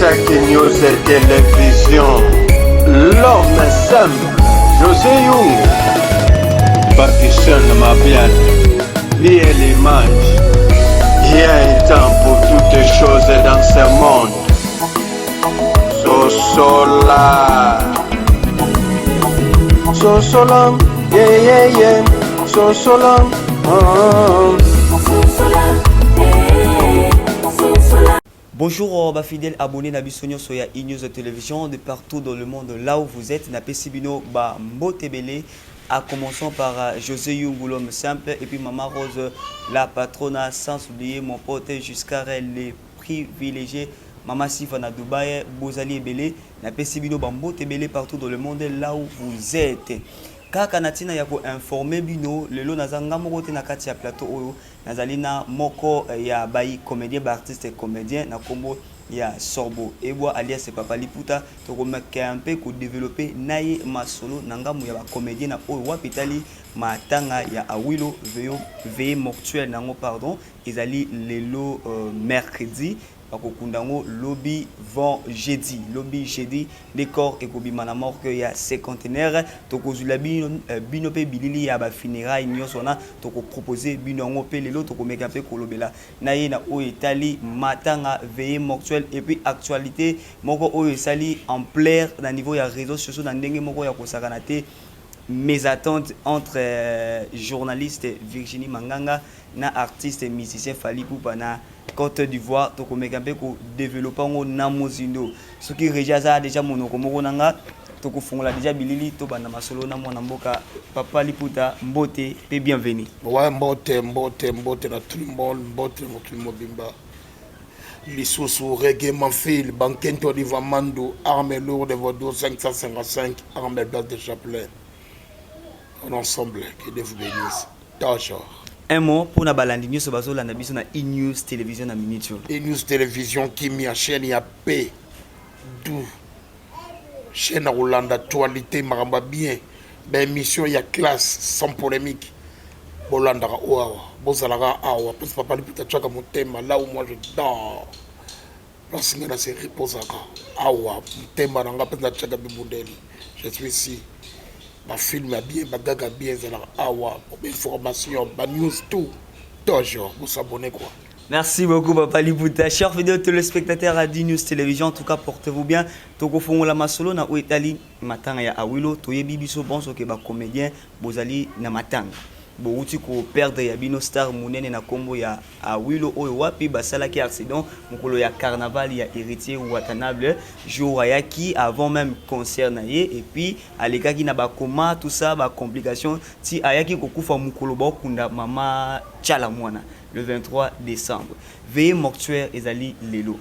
Isaac News Télévision. L'homme simple, José Young. Pakistan Mabian. Liez l'image. Il y a un temps pour toutes choses dans ce monde. Sosola. Sosola, yeah. Sosola, oh. Bonjour ba fidèles abonnés na biso nyonso ya E-News Télévision de partout dans le monde là où vous êtes. Napesi bino ba mbote ebele, à commençant par José Yungu, l'homme simple, et puis Maman Rose la patronne, sans oublier mon pote Jusqu'à les privilégiés, Mama Sifa na Dubaï. Bozali ebele, napesi bino ba mbote ebele partout dans le monde là où vous êtes. Kaka na ntina ya koinformer bino, lelo naza nga moko te na kati ya plateau oyo. Nazali na moko ya bai comédien, baartiste comédien na nkombo ya Sorbo Ebwa alias Papa Liputa. Tokomeka mpe kodévelopper na ye masolo na ngambo ya bacomédien na oyo wapi etali matanga ya Awilo. Veillée mortuaire nango, pardon, ezali lelo mercredi. Bakokunda yango lobi vent jeudi. Lobi jeudi nde corps ekobima na morgue ya Cinquantenaire. Tokozwila bino mpe bilili ya bafunérailles nyonso wana, tokopropose bino yango mpe. Lelo tokomeka mpe kolobela na ye na oyo etali matanga, veillée mortuaire, et puis actualité moko oyo esali ampleur na niveau ya réseaux sociaux na ndenge moko ya kosakana te, mésentente entre journaliste Virginie Manganga na artiste musicien Fally Ipupa na Côte d'Ivoire. Tokomeka mpe kodévelopper yango na mozindo. Soki régi aza déjà monoko moko na nga, tokofungola déjà bilili, tobanda masolo na mwana mboka Papa Liputa. Mbote mpe bienvenue. Ouais, mbote, mbote, mbote na tout le monde, mbote na mokili mobimba. Lisusu Reggae Manfil, Bankento Oliva Mandu, arme lourde Vaudou 555, arme blanche de chapelet. On ensemble, que Dieu vous bénisse. Toujours. Un mot mpona balandi nyonso bazolanda biso na E-News Télévision na minute oyo. E-News Télévision, Kimia, chaîne ya P, du chaîne ya kolanda actualité, makambo ya bien, baémission ya classe sans polémique. Bolandaka oyo awa, bozalaka awa mpesi Papa Liputa tiaka motema. Là où moi je dors, place ngai na se reposaka awa, motema na nga mpenza atiaka bibundeli. Je suis ici, bafilm ya bien, bagaga bien ezalaka awa, bainformation, banews, tout. Toujours bosabonner quoi. Merci beaucoup, Papa Liputa. Chers fidèles téléspectateurs à D-News Télévision, en tout cas, portez-vous bien. Tokofongola masolo na oyo etali matanga ya Awilo. Toyebi biso bonso ke ba comédien bozali na matanga. Bouti ko perdre ya bino star munene na kombo ya Awilo, oyo wapi basalaki accident mokolo ya carnaval ya Héritier Watanabe, jour ayaki avant même concert na ye, et puis alekaki na bakoma, tout ça, ba complications, ti ayaki kokufa mokolo bakunda mama Tshala Mwana le 23 décembre. Veillée mortuaire ezali lelo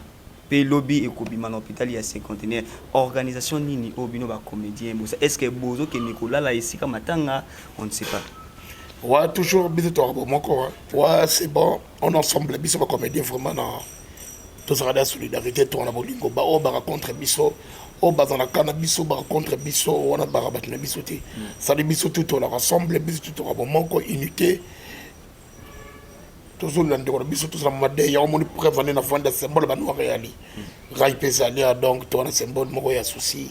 mpe lobi ekobima na hôpital ya Cinquantenaire. Organisation nini oyo bino bacomédien bosa? Est ce que bozokende kolala esika matanga? On ne sait pas. Ouais, toujours biso toka bomoko. Ouais, c'est bon, on ensemble, biso bacomédien vraiment na tozalaka na solidarité, toka na bolingo. Baoyo baka contre biso, oyo bazalaka na biso, baka contre biso wana, baka bato na biso te. Sali biso tu tolaka ensemble, biso tu toka bomoko, unité. Tozolula ndeko na biso, tozala made yango. Moni preuve ane na vanda, symbole banoir eyali rai mpe ezali ya donc towana symbole moko ya souci,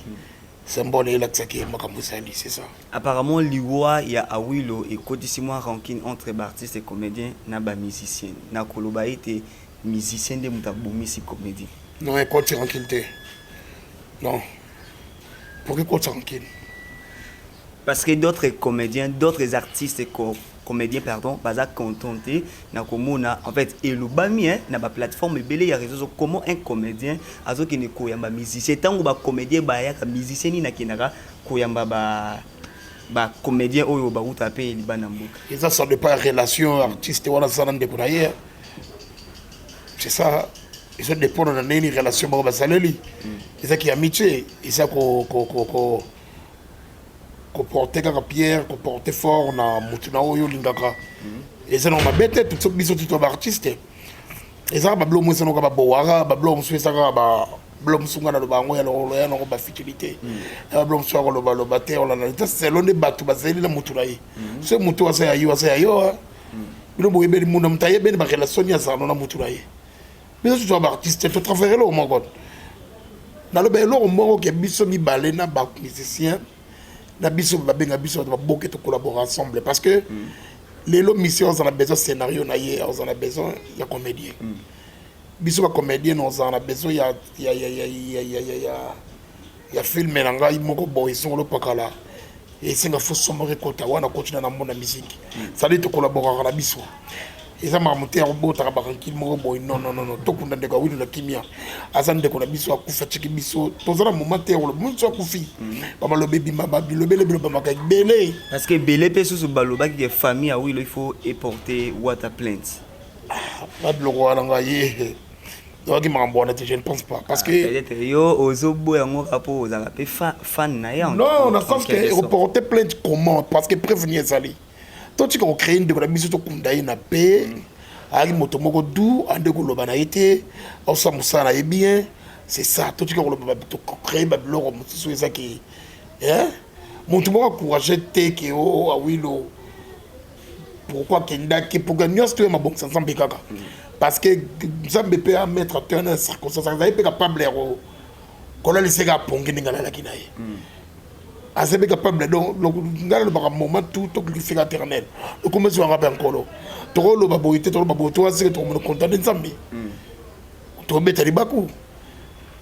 symbole elakisaki makambo ezali, c'est ça. Apparemment liwa ya Awilo ekotisi mwa rancune entre baartiste et comédien na bamusicien, na koloba ete musicien nde moto abomisi comédie. Non, ekoti rancune te. Non, pourquoi ekoti rancune? Parce que d'autres comédiens, d'autres artistes comédiens, pardon, baza contenté na komona. En fait, elobami, hein, na baplateforme ebele ya réseau, comment un comédien azokende koyamba musicien? Ntango bacomédien bayaka, musicien nini akendaka koyamba ba bacomédien oyo bauta mpe libanda mboka? Eza, ça dépend ya relation artiste wana aza na ndeko na ye, c'est ça. Ezo dépendre na ndenge relation bango basaleli. Ezaki amitié, eza koporter kaka pierre, koporter fort na motu na oyo olingaka, eza nango mabe te. Biso tuto baartiste, ezaka babilo mo, eza nango babowaka babilo mosusu, eza kaka babilo mosusu. Nga naloba yango ya lokolo ya nango bafutilité ya babilo mosusu ya kolobaloba te. Olanda te, selon nde bato bazali na motu na ye. So motu aza ya yo, aza ya yo. Bino boyebeli muna, moto ayebeli barelation ni azala na motu na ye. Biso tuto baartiste totravailler eloko moko. Naloba eloko moko ke biso mibale na ba musicien na biso, babenga biso bato baboke, tocollabore ensemble, parce que lelo mission aza na besoin scénario na ye, aza na besoin ya comédien. Biso bacomédien ozala na besoin ya film na ngai moko boye, esongolo pakala, esenga fo somoko ekota wana, kotina na mbona musique. C'est-à-dire tokolaboraka na biso, eza makambo te ya kobotaka barancune moko boye. Non, non, non, non. Tokunda ndeko Awilo na kimia. Aza ndeko na biso, akufi, atiki biso. Toza na moment te ya koloba mosu akufi, bamaloba ebima, bilobele bilobamaka ebele. Parce que ebele mpe susu balobaki ke famille Awilo, il faut eporter Wata plainte. Babiloko wana, ngai ye toyaki makambo wana te, je ne pense pas, parce que Peut-être yo ozoboya yango kaka mpo ozalaka mpe fan na ye. Non, na sens que reporter plainte comment? Parce que prévenir ezali, totika kocréer. Ndeko na biso, tokunda ye na paix. Ayaki moto moko du ande koloba na ye te, aosala mosala na ye bien, c'est ça. Totika koloba, tocréer babiloko mosusu. Ezaki moto moko encourage te ke o Awilo pourquoi akendaki, pourquoi nyonso toye mabongisa Nzambe kaka, parce que Nzambe mpe amettre te na circonstance. Azali mpe capable ya kolalisa eka apongi ndenge alalaki na ye, aza mpe capable. Donc ngai nalobaka, moment tout toglorifika éternel, okomesi wanga mpe ya Nkolo. Tokoloba boye te, tokoloba boye, toasike tokomona kontane Nzambe, tobeta libaku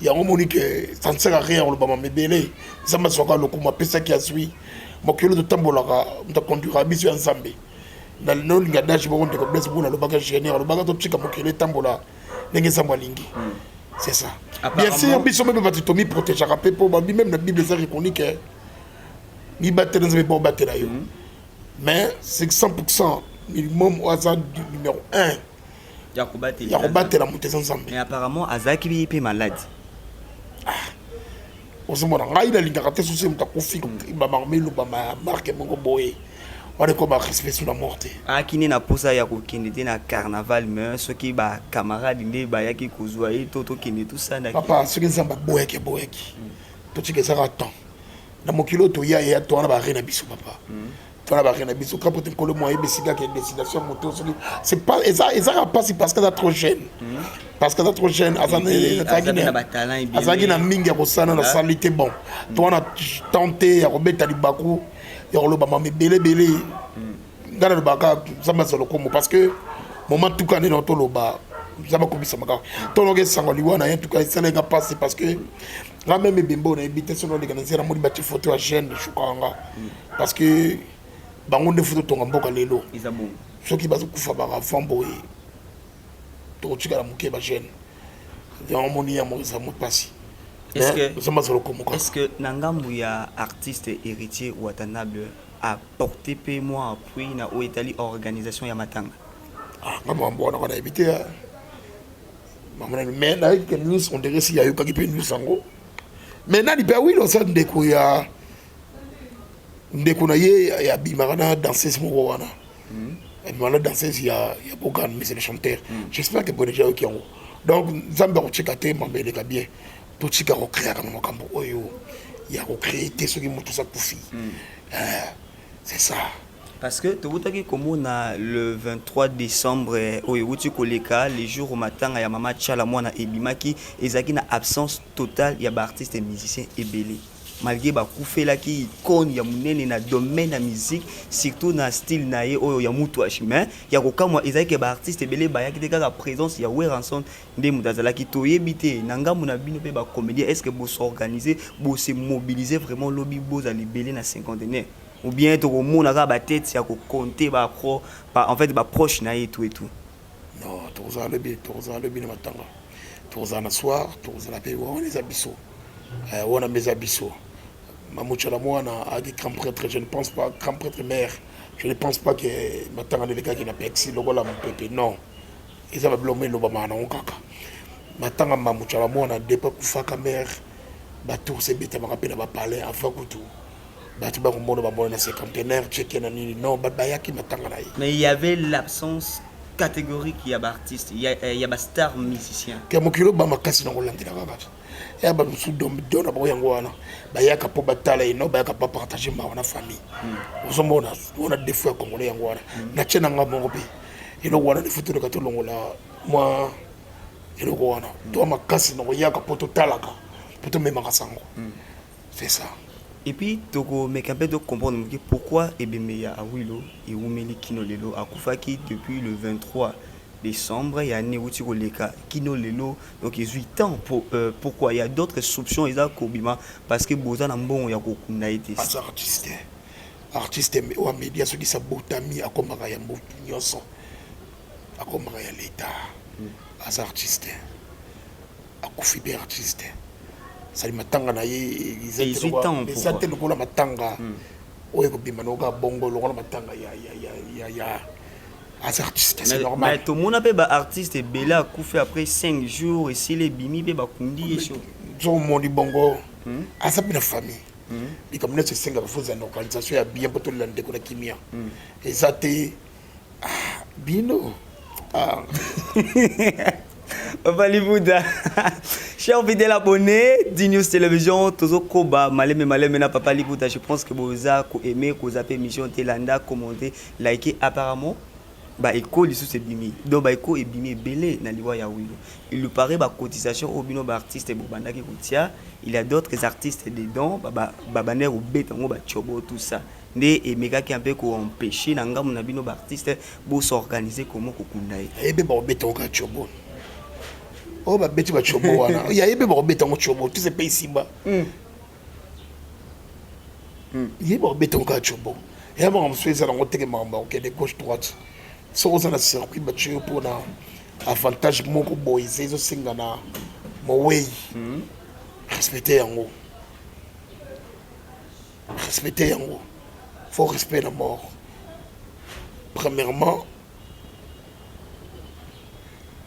yango. Moni ke ça ne sert à rien koloba mama ebele. Nzambe azwaka lokumu, apesaki, azwi. Mokili totambolaka, moto aconduira biso ya Nzambe. Nolinga dage moko, ndeko Blaise Bula alobaka, génial, alobaka totika mokili etambola ndenge Nzambe alingi, c'est ça. Bien sûr, biso mpe bato tomiprotégeaka mpe, mpo babi même na Bible eza reconnu ke mibatela, Nzambe mpo obatela yo. Mais c'est 100 minimum oyo aza numéro 1 ya kobatela. Ya kobatela moto eza Nzambe. Mais apparemment azalaki mpe malade. Ozomona, ngai nalingaka te sosi moto akufi, bamama elobama marke moko boye wana, ekoma respect sur la mort te. Ayaki nde na mposa ya kokende te na carnaval, mais soki bacamarade nde bayaki kozwa ye to tokende tosala. Papa, soki Nzambe aboyaki, aboyaki. Totika, ezaka temps na mokili oyo toya ya to wana bare na biso, papa, to wana bare na biso kaka pote. Nkolo mo ayebisi kaka destination ya moto soki c'est pas eza, ezaka mpasi, parce que aza trop jeune, parce que aza trop jeune, azalaki na mingi ya kosala na sali te. Bon, to wana temps te ya kobeta libaku ya koloba mama ebele ebele. Ngai nalobaka Nzambe azala lokomo, parce que moment tuka nde na toloba Nzambe akobisama kaka. Tonoki esango liwa na ye, tuka esalenga mpasi, parce que nga même ebembe oyo nayebi te. Soki oleka na nzela, namoni batie photo ya jeune, eshukaka nga, parce que bango nde fo totonga mboka lelo. Soki bazokufa baka avant boye, tokotikala moke bajeune. Yango moni yango eza mo mpasi. Nzambe azala lokomo. Est ce que na ngambu ya artiste Héritier Watanabe apporté mpe mwa appui na oyo etali organisation ya matanga? Nga makambo wana nga nayebi te. Mais nayebi ke news, on dirait si ayokaki mpe news yango. Mais nani mpe Awilo aza ndeko ya ndeko na ye, abimaka na danseuse moko wana, abimaka na danseuse ya Bogan, mais c'est le chanteur. J'espère que bon, déjà ayoki yango. Donc Nzambe akotika te mambo eleka bien. Totika kocréaka na makambo oyo ya kocréer te soki moto aza kufi, c'est ça. Parce que tokutaki komona le 23 décembre oyo euti koleka, le jour matanga ya mama Tshala Mwana ebimaki, ezalaki na absence totale ya baartiste musicien ebele, malgré bakufelaki icône ya monene na domaine ya musique, surtout na style na ye oyo ya mutuashi. Mais ya kokamwa ezalaki baartiste ebele bayaki te, kaka présence ya Werrason nde moto azalaki. Toyebi te na ngambo na bino mpe bacomédien, est ce que bos'organiser, bose mobiliser vraiment lobi bozala ebele na cinquantenaire, ou bien tokomona kaka batete ya kocompter bapro, en fait baproche na ye, tout et tout? Non, tokozala lobi, tokozala lobi na matanga, tokozala na soir, tokozala mpe wana. Eza biso wana mpe eza biso. Mamutshala Mwana ayaki grand prêtre, je ne pense pas, grand prêtre mère, je ne pense pas que matanga nelekaki na pexi lokola mopepe. Non, eza babiloko elobamaka nango kaka. Matanga Mamutshala Mwana, depuis akufaka mare, batours ebetamaka mpe na bapalais avant kutu bato bakomona, bamona na cinquantenaire tcheke na nini. Non, bato bayaki matanga na ye. Mais il y avait l'absence catégorique ya baartiste, ya bastar musicien. Ke mokili oba makasi na kolandela kaka ya bato mosusu don na bango yango wana, bayaka mpo batala ye. No, bayaka mpo partage mawa na famille. Ozomona wana défaut ya Congolais yango wana. Natie na nga moko mpe eloko wana, défaut. Toleka, tolongola mwa eloko wana to makasi na koyaka mpo totalaka. Po tomemaka sango. C'est ça. Et puis tokomeka mpe tocomprendre moke pourquoi ebembe ya Awilo ewumeli kino lelo. Akufaki depuis le 23 décembre ya année euti koleka kino lelo, donc ezwi temps pour, pourquoi? Il y a d'autres soupçons eza kobima parce que boza na mbongo ya kokunda ye te. Aza artiste, artiste oyo média. Soki sabotami, akomaka ya motu nyonso, akomaka ya leta. Aza artiste, akufi mpe artiste, sali matanga na ye. Eza te lokola matanga oyo ekobima noka bongo, lokola matanga ya aza artiste, c'est normal. Mais tomona mpe baartiste ebele akufi, après 5 jours esili, ebimi mpe bakundi ye. So omoni bongo, aza mpe na famille. Likambo nyonso esengaka faut ezala na organisation ya bien mpo tolela ndeko na kimia. Eza te bino. Papa Libuda, cher fidèle abonné d'News Télévision, tozokoba maleme maleme na Papa Libuda. Je pense que boza ko aimer, ko zapper émission telanda, commenter, liker. Apparemment, ba écho lisusu ebimi. Donc ba écho ebimi ebele na liwa ya Awilo. Il lui paraît ba cotisation au bino ba artiste bobandaki kotia, il y a d'autres artistes dedans, ba ba ba baner obeta ngo ba chobo, tout ça. Nde emekaki un peu ko empêcher na ngambo na bino ba artiste bo s'organiser comment kokunda ye. Ayebi bakobeta ngo kaka tiobo oyo babeti batiobo wana, yayebi bakobeta ngo tiobo tuse mpe esimba. Ye bakobeta ngo kaka tiobo ya makambo mosusu eza nango teke. Makambo ya kokende gauche droite, soki oza na circuit, batie yo mpona avantage moko boye, eza ezosenga na mowei, respecte yango, respecte yango. Faut respect la mort. Premièrement,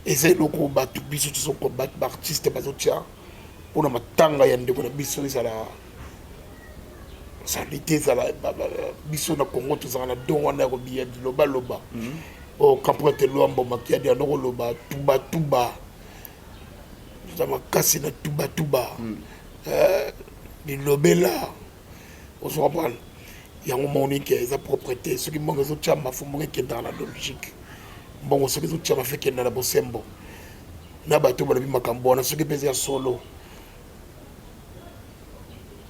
eza eloko bato biso tozoko, bato baartiste bazotia mpona matanga ya ndeko na biso, ezala sali te. Ezala biso na Congo, tozala na don wana ya kobiya bilobaloba. Oyo camprete Lwambo Makiadi ando koloba tubatuba, toza makasi na tubatuba, bilobela. Ozo comprendre yango, moni ke eza propreté. Soki mbongo ezotiama, faut mbongo ekendaka na logique. Mbongo soki ezotiama, faut ekenda na bosembo na bato balobi makambo wana. Soki mpe eza ya solo,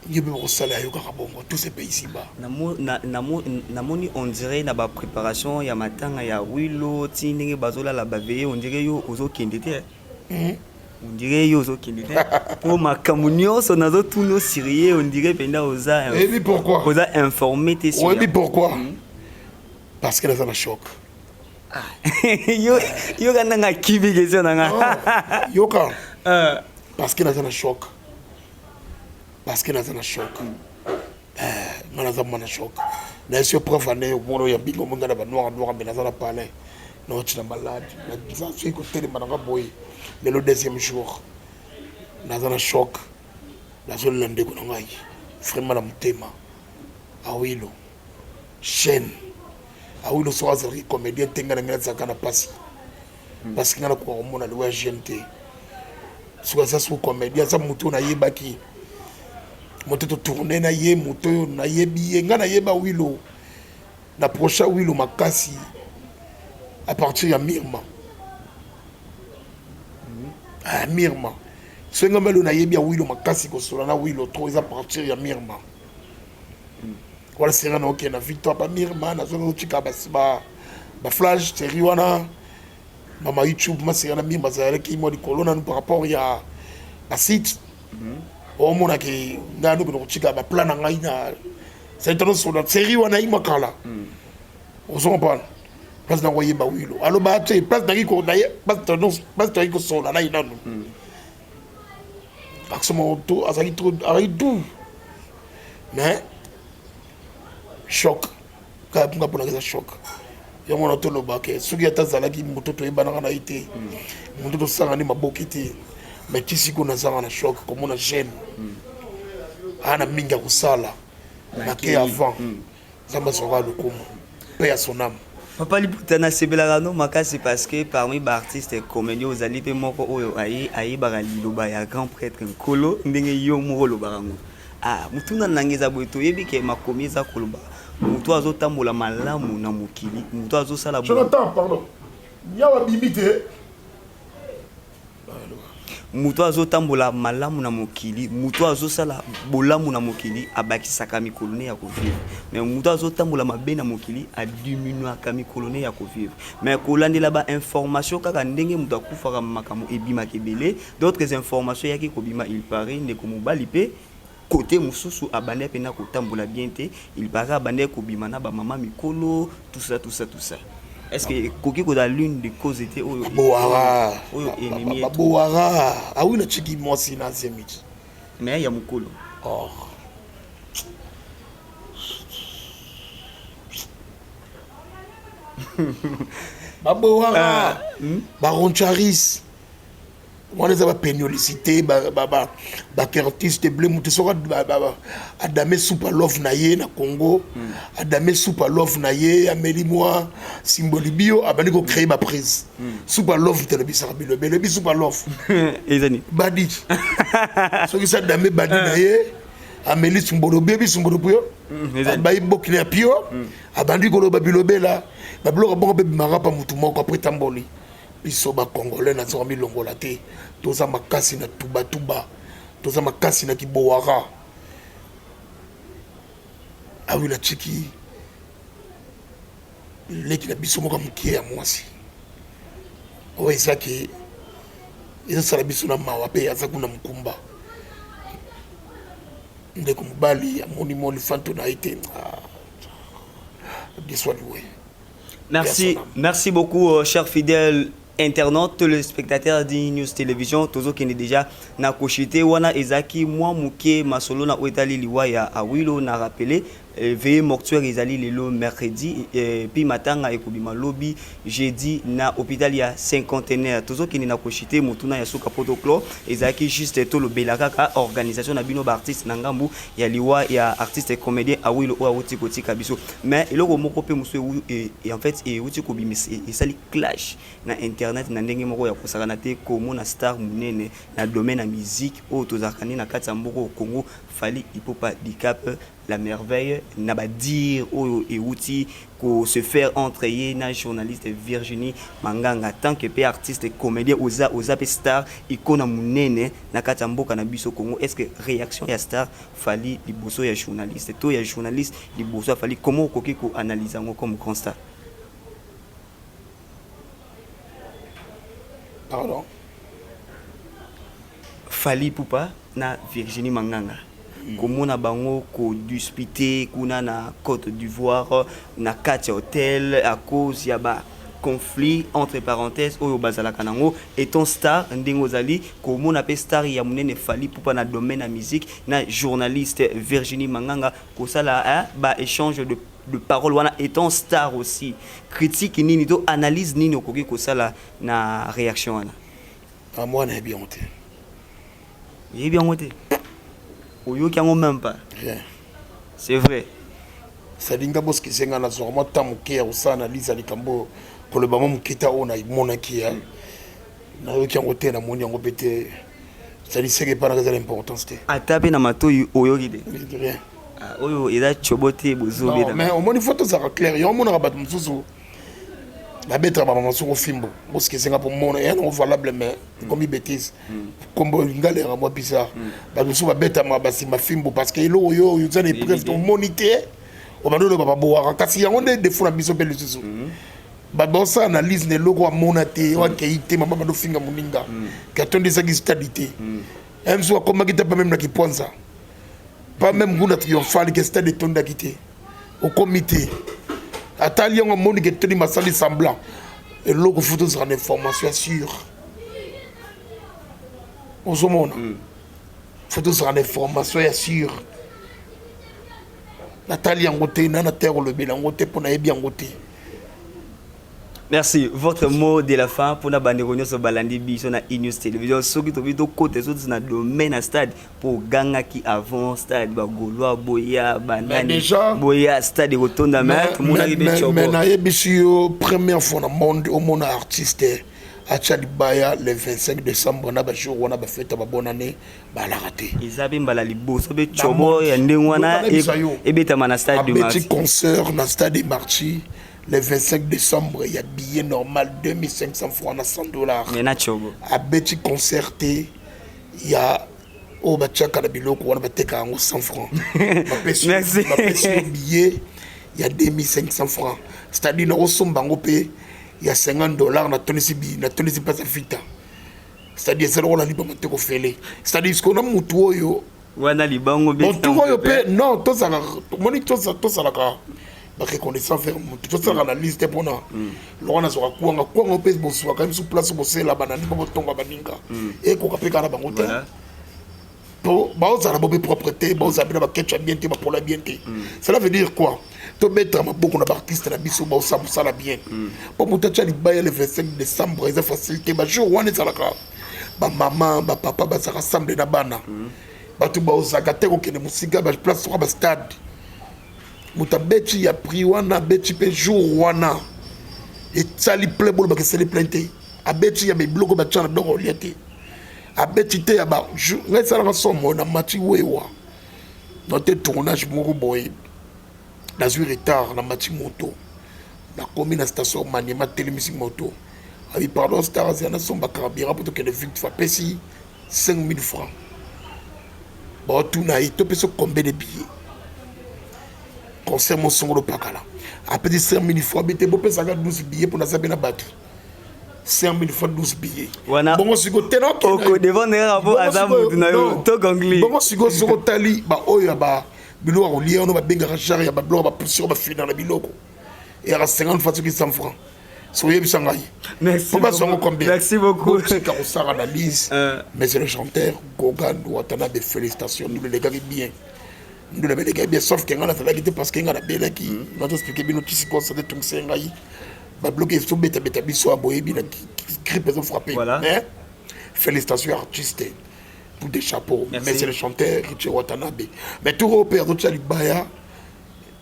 ye mpe bakosala yo kaka bongo. Tout se paye ici-bas. Namoni on dirait na bapréparation ya matanga ya Wilo, ti ndenge bazolala baveye, on dirait yo ozokende te. On dirait yo ozokende te mpo makambo nyonso nazotuna osirie, on dirait mpenza oza Oyebi pourquoi? Oza informé te sur Oyebi pourquoi? Parce que naza na choc. Yo yoka ndanga akibi question na nga. Yoka, parce que naza na choc, parce que naza na choc. Nga naza mwana choc na ye. Preuve ane omona oyo ya mbinga, omonga na banoir noir, mais naza na palin, naoti na malade, naza soki kotelema nanga boye. Lelo deuxième jour, naza na choc, nazolela ndeko na ngai vraiment na motema. Awilo chaîne, Awilo soki azalaki comédien te, ngai na ngai nazalaka na mpasi, parce que ngai nakoka komona liwa ya jeune te. Soki aza soki comédien, aza motu oyo nayebaki, moto totourne na ye, moto oyo nayebi ye. Ngai nayeba Wilo, na procha Wilo makasi à partir ya Mirma. Ah, Mirma, soki ngai mbalo nayebi ya Wilo makasi, kosola na Wilo trop eza partir ya Mirma wana. Série na okende na Victoire pa Mirma, nazongi otika baflash série wana, mama YouTube ma série na Mirma azalaki mwa likolo nanu par rapport ya basite. Omonaki ngai nokende kotika baplan na ngai na saitanosola série wana imakala. Ozo comprendre, place nango oyeba Wilo aloba te, place naki place toyaki kosola na ye nanu. Action moko to azalaki trop, azalaki doux, mais choc kaka nga mponaka eza choc. Yango wana tolobaka, soki ata azalaki moto toyebanaka na ye te, moto tosanga nde maboki te, mais ti sikoyo nazanga na choc komona jeune aa na mingi ya kosala nake avant. Nzambe azwaka lokumu mpe ya son âme. Papa Liputa, nasepelaka no makasi parce que parmi baartiste comédien, ozali mpe moko oyo ayebaka liloba ya grand prêtre Nkolo ndenge yo moko olobaka yango. Ah, motuna nanga eza boye: toyebi ke makomi eza koloba moto azotambola malamu na mokili, moto azosala Jonathan, pardon, yawa bimi te. Moto azotambola malamu na mokili, moto azosala bolamu na mokili, abakisaka mikolo ne ya kovivre. Mais moto azotambola mabe na mokili, adiminuaka mikolo ne ya kovivre. Mais kolandela ba information kaka ndenge moto akufaka, makambo ebimaka ebele. D'autres informations eyaki kobima, il paraît ndeko mobali mpe côté mosusu abandaki mpena kotambola bien te. Il paraît abandaki kobima na bamama mikolo, tout ça, tout ça, tout ça. Est ce que ekoki kozala l'une des causes te oyo Babowara. Oyo ennemi? Babowara awi na tiki mwasi na zemi. Mais ya mokolo. Or babowara, baroncharis wana eza bapéniolicité, bakertiste ble. Moto soki adame super love na ye na Congo, adame super love na ye, ameli mwa simboli bio, abandi kocréer baprise. Super love telebisaka bilobe elobi super love. Ezani. Badi soki sa adame badi na ye, ameli simbolo, obebi simbolo puyo, abayi bokili ya pio, abandi koloba bilobela, babiloko bongo mpe bimaka pa motu moko. Après tamboli biso bacongolais nazonga milongola te. Toza makasi na tubatuba, toza makasi na kibowara. Awila tiki leki na biso moko mokie ya mwasi oyo ezaki ezosala biso na mawa mpe aza kuna mokumba. Ndeko mobali amoni moli fanto na ye te biswaliwe. Merci, merci beaucoup, chers fidèles internautes, téléspectateurs d'News Télévision. Tozokende déjà na koshite wana ezaki mwa muke masolo na oetali liwa ya Awilo. Na rappelé, veillée mortuaire ezali lelo mercredi, puis matanga ekobima lobi jeudi na hôpital ya Cinquantenaire. Tozokende na koshite motuna ya suka protocole. Ezalaki juste tolobela kaka organisation na bino baartiste na ngambu ya liwa ya artiste comédien Awilo oyo awuti kotika biso. Mais eloko moko mpe mosusu en fait euti kobimisa, esali clash na internet na ndenge moko ya kosakana te, komona star monene na domaine ya musique oyo tozalaka nde na kati ya mboka oyo Congo, Fally Ipupa Dicap la Merveille, na badire oyo euti ko se faire entre ye na journaliste Virginie Manganga. Tant que mpe artiste comédien, oza mpe star, icône monene na kati ya mboka na biso Congo, est ce que réaction ya star Fally liboso ya journaliste to ya journaliste liboso ya Fally, comment okoki koanalyse yango comme grand star? Pardon? Fally Ipupa na Virginie Manganga, komona bango kodispute kuna na Côte d'Ivoire na kati ya hôtel à cause ya ba conflit entre parenthèses oyo bazalaka nango, étant star ndenge ozali komona mpe star ya monene Fally Ipupa na domaine ya musique na journaliste Virginie Manganga kosala, hein, ba échange de parole wana, étant star aussi, critique nini to analyse nini okoki kosala na réaction wana? Mwana yebi yango te. Oyebi yango te, oyoki yango même pas? Rien. C'est vrai. Salinga bosikise nga nazwaka mwa ta moke ya kosala analyse ya likambo, koloba mwa moke ta oyo namonaki ya nayoki yango te, namoni yango mpe te. Cestadi seke epanaka eza na importance te. Ata mpe na matoi oyoki te? Rien. Ah, oyo eza tiobo te bozobeta. Mais omoni, faut tozalaka clair. Yango omonaka bato mosusu babetaka bamama soko fimbo. Bosikise nga mpo mona eya nango valable, mais ekomi bêtise. Kombo ngalera mwa bizarre. Bato mosusu babetama basima fimbo parce que eloko oyo oza na épreuve tomoni te, obandi oloba babowaka. Kasi yango nde défaut na biso mpe lisusu. Bato baosala analyse na eloko amona te, oyo akei te, mama badofinga moninga ke atondisaki stade te. Mosusu akomaki te, pas même na Kipwanza, pas même ngunda triomphale ke stade etondaki te. Okomi te, atali yango, amoni ke tondi, masali semblant. Eloko faut tozala na information ya sûre. Ozomona, faut tozala na information ya sûre. Natali yango te, na terre olobela yango te mpo nayebi yango te. Merci. Votre mot de la fin pour na bandeko nyonso balandi biso na E-News Télévision. Soki tobi tokota soki na domaine na stade po gangaki avant stade, bagaulois boya, banani boya, stade ekotonda, mais tomonaki mpe tchobo. Mais nayebisi yo, première fois na monde omona artiste atia libaya le 25 décembre na bajour wana bafeta babonne année, balaka te. Eza mpe mbala liboso mpe tchobo ya ndenge wana ebetama na stade de Abeti concert na stade de Martyrs le 25 décembre, il y a billet normal 2500 francs na 100 $. Mais na tchobo. Abeti concert te. Ya oyo batiaka na biloko wana, bateka yango 100 francs, bapesi Merci. bapesi yo billet ya 2500 francs, c'est-à-dire nakosomba yango mpe ya 50 $, natonisi natondisi mpasa vita, c'est-à-dire eza lokola libama te kofele, c'est-à-dire sikoyo na mutu oyo Wana libango. Motu oyo mpe non, tozalaka, omoni, tozalaka bareconnaissant vers motu, tosalaka na liste mpona lokwa nazwaka kwanga. Kwanga mpe bozwaka biso place, bosela banani mpo botonga baninga, ekoka mpe kaka na bango te. Po baozala bo mpe propre te, baozala mpe na baketch ya bien te, bapola bien te. Cela veut dire quoi? Tobetaka maboko na baartiste na biso, baosala mosala bien, mpo moto atya libaya le 25 décembre, eza facile te. Bajour wana ezalaka bamama, bapapa bazalaka ensemble na bana, bato baozalaka te kokende mosika, baplace soka bastade. Moto abeti ya prix wana, abeti mpe jour wana esali plein, bolobaka esali plein te. Abeti ya biloko batya na biloko kolia te, abeti te ya ba ngai esalaka somo na mati wewa na te. Tournage moko boye, nazwi retard na mati moto, nakomi na station Maniema, atelemisi moto, abi: "Pardon star, azala nasomba carburant mpo tokende vite." Apesi 5000 francs. Baotuna ye: "Topesi combien de billets concert mosongolo pakala?" Apesi 5000 francs bi te, bopesaka 12 billets mpo naza mpe na bato. 5000 fois 12 billets. Wana bongo sikoyo te. Okodevendre kaka mpo aza mutu na yo to kongli. Bongo sikoyo soki otali baoyo ya ba biloko ya kolia wana, babengaka genre ya babiloko bapoussière, bafina na biloko, eyaka 50 fois soki 100 francs, so oyebisa ngai. Merci. Po bazwango combien? Merci beaucoup. Botika kosala analyse. Mais c'est le chanteur Gogan Watanabe, félicitations, nous elekaki bien, nous elekaki bien, sauf ke ngai nazalaki te parce que ngai nabelaki. Nazo expliquer bino ti sikoyo sate tungise ngai, babiloko ezobetabeta biso ya boyebi na grippe ezofrappe. Mais félicitations artiste, tout des chapeaux. Merci. Mais c'est le chanteur Richie Watanabe, mais tour oyo mpe azotia libaya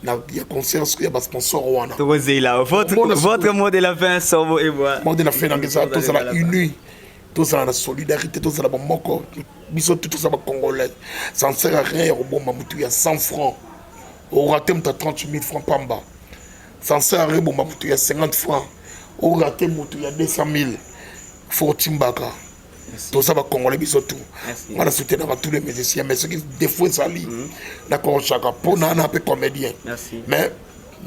na ya concert soki ya basponsor wana. Tokozela votre Mona votre mot de la fin, Sorbo et moi. Mot de la fin nanga ezala: tozala uni, tozala na solidarité, tozala bamoko, biso tu tozala bacongolais. Ça ne sert à rien ya kobomba motu ya 100 francs, orate moto ya 30 000 francs pamba. Ça ne sert à rien bomba motu ya 50 francs, orate motu ya 200 000. Faut otimbaka, toza bacongolais biso tu. Merci. Nga na soutenaka tous les musiciens, mais soki défaut ezali, nakorosaka mpo na na mpe comédien. Merci. Mais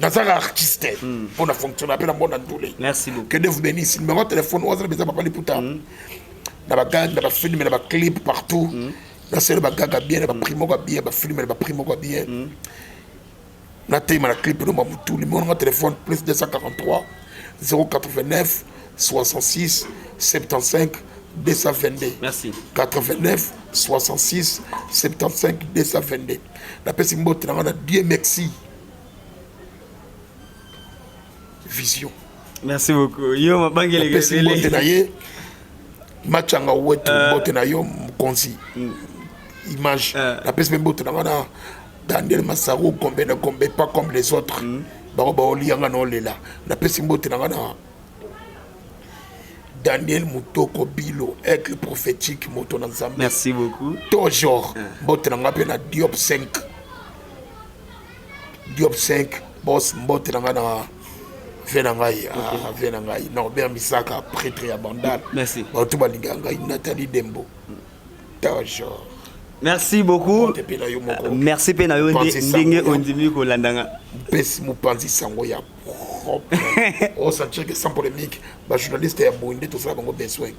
nazaka artiste mpo na fonctionne mpe na mbona ndule. Merci beaucoup. Que Dieu vous bénisse. Numéro de téléphone oyo azala mpenza papa liputa na bagag, na bafilm, na baclip partout, nasala bagaga bien, na baprix moko ya bien, bafilm na baprix moko ya bien, nateyima na clip no bamutu. Numéro nanga téléphone: plus 243 089 66 75 222. Merci. 89 66 75 222. Napesi mbote nanga na Dieu merci Vision. Merci beaucoup yo mabangeli. Napesi mbote na ye Machanga Wetu, mbote na yo mokonzi image. Napesi mpe mbote na nga na Daniel Masaru, Gombe na Gombe, pas comme les autres, bango baolianga na olela. Napesi mbote na nga na Daniel Mutoko Bilo, aigle prophétique, moto na Nzambe. Merci beaucoup. Toujours mbote na nga mpe na Diop 5, Diop 5 boss. Mbote na nga na ve na ngai, ah, ve na ngai Norbert Misaka, prêtre ya Bandal. Merci. Bato balingaka ngai, Nathalie Dembo, toujours. Merci beaucoup. Mbote mpe na yo moko. Merci mpe na yo nde Mopanzi sango ndenge ondimi kolanda nga. Mpesi mopanzi sango ya propre, osentir que sans polémique, bajournaliste ya boye nde tosala bango besoin.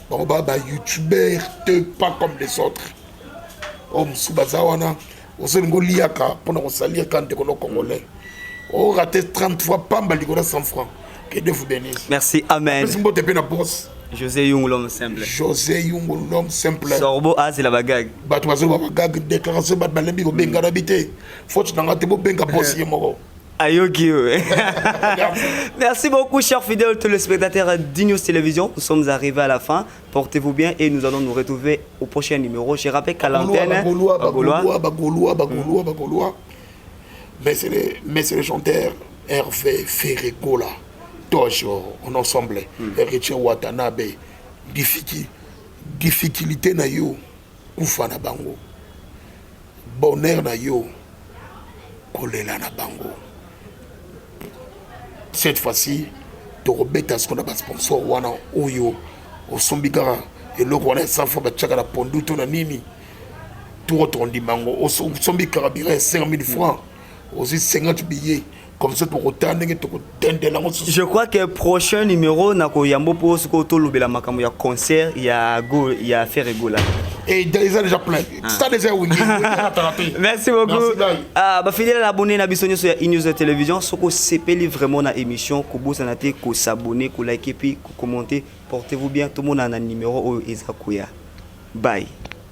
Bango baa bayoutubeur te, pas comme les autres oyo mosusu baza wana, ozolinga oliaka mpona kosalirka ndeko no congolais, orate 30 fois pamba likolo ya 100 francs. Que Dieu vous bénisse. Merci, amen. Pesi mbote mpe na boss. José Yung, l'homme simple. José Yungu, l'homme simple. Sorbo azela bagag. Bato bazoloba bagag, déclaration, bato balembi kobengana bi te, faute na nga te, bobenga boss ye moko. Ayoki yo. Merci beaucoup, chers fidèles téléspectateurs d'Inews Télévision. Nous sommes arrivés à la fin. Portez-vous bien et nous allons nous retrouver au prochain numéro. Je rappelle qu'à l'antenne. Bagaulois. Bagaulois. Bagaulois, bagaulois, bagaulois, bagaulois. Mais c'est le chanteur Hervé Ferregola, toujours en ensemble. Héritier Watanabe, difficulté na yo, kufa na bango. Bonheur na yo, kolela na bango. Cette fois-ci, tokobeta siko na basponsor wana oyo osombi kaka. Eloko wana ya 100 francs batiaka na pondu to na nini, toko tokondima yango. Osombi carburant ya 5000 francs, ozwi 50 billets comme ça, tokotala ndenge tokotendela yango. Je crois que prochain numéro nakoyambo mpo sikoyo tolobela makambo ya concert ya go ya Ferre Gola. Et eza déjà plein stade, eza ya Wenge. Merci beaucoup. Ah, bafidèle abonné na biso nyonso ya Inews Télévision, soki osepeli vraiment na émission, kobosana te kos'abonner, kolike puis kocommenter. Portez-vous bien, tomona na numéro oyo eza koya. Bye.